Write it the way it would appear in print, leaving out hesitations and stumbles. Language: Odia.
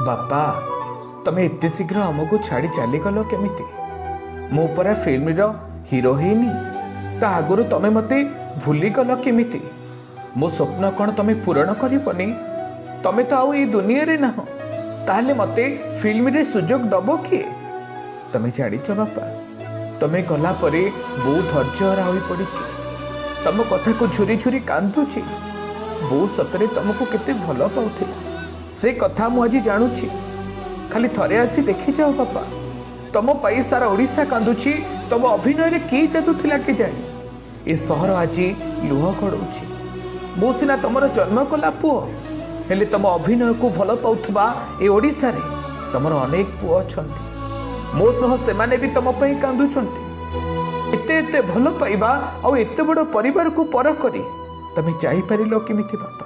ବାପା, ତମେ ଏତେ ଶୀଘ୍ର ଆମକୁ ଛାଡ଼ି ଚାଲିଗଲ କେମିତି? ମୁଁ ପରା ଫିଲ୍ମର ହିରୋ ହେଇନି, ତା ଆଗରୁ ତମେ ମୋତେ ଭୁଲିଗଲ କେମିତି? ମୋ ସ୍ୱପ୍ନ କ'ଣ ତମେ ପୂରଣ କରିବନି? ତମେ ତ ଆଉ ଏଇ ଦୁନିଆରେ ନାହଁ, ତାହେଲେ ମୋତେ ଫିଲ୍ମରେ ସୁଯୋଗ ଦବ କିଏ? ତମେ ଜାଣିଛ ବାପା, ତମେ ଗଲା ପରେ ବୋଉ ଧୈର୍ଯ୍ୟହରା ହୋଇପଡ଼ିଛି, ତମ କଥାକୁ ଝୁରି ଝୁରି କାନ୍ଦୁଛି। ବୋଉ ସତରେ ତମକୁ କେତେ ଭଲ ପାଉଥିଲା ସେ କଥା ମୁଁ ଆଜି ଜାଣୁଛି। ଖାଲି ଥରେ ଆସି ଦେଖିଯାଅ ବାପା। ତମ ପାଇଁ ସାରା ଓଡ଼ିଶା କାନ୍ଦୁଛି। ତମ ଅଭିନୟରେ କି ଯାଦୁ ଥିଲା କେଜାଣି, ଏ ସହର ଆଜି ଲୁହ ଗଡ଼ଉଛି। ମୁଁ ସିନା ତମର ଜନ୍ମ କଲା ପୁଅ, ହେଲେ ତମ ଅଭିନୟକୁ ଭଲ ପାଉଥିବା ଏ ଓଡ଼ିଶାରେ ତମର ଅନେକ ପୁଅ ଅଛନ୍ତି। ମୋ ସହ ସେମାନେ ବି ତମ ପାଇଁ କାନ୍ଦୁଛନ୍ତି। ଏତେ ଏତେ ଭଲ ପାଇବା ଆଉ ଏତେ ବଡ଼ ପରିବାରକୁ ପର କରି ତମେ ଯାଇପାରିଲ କେମିତି ବାପା?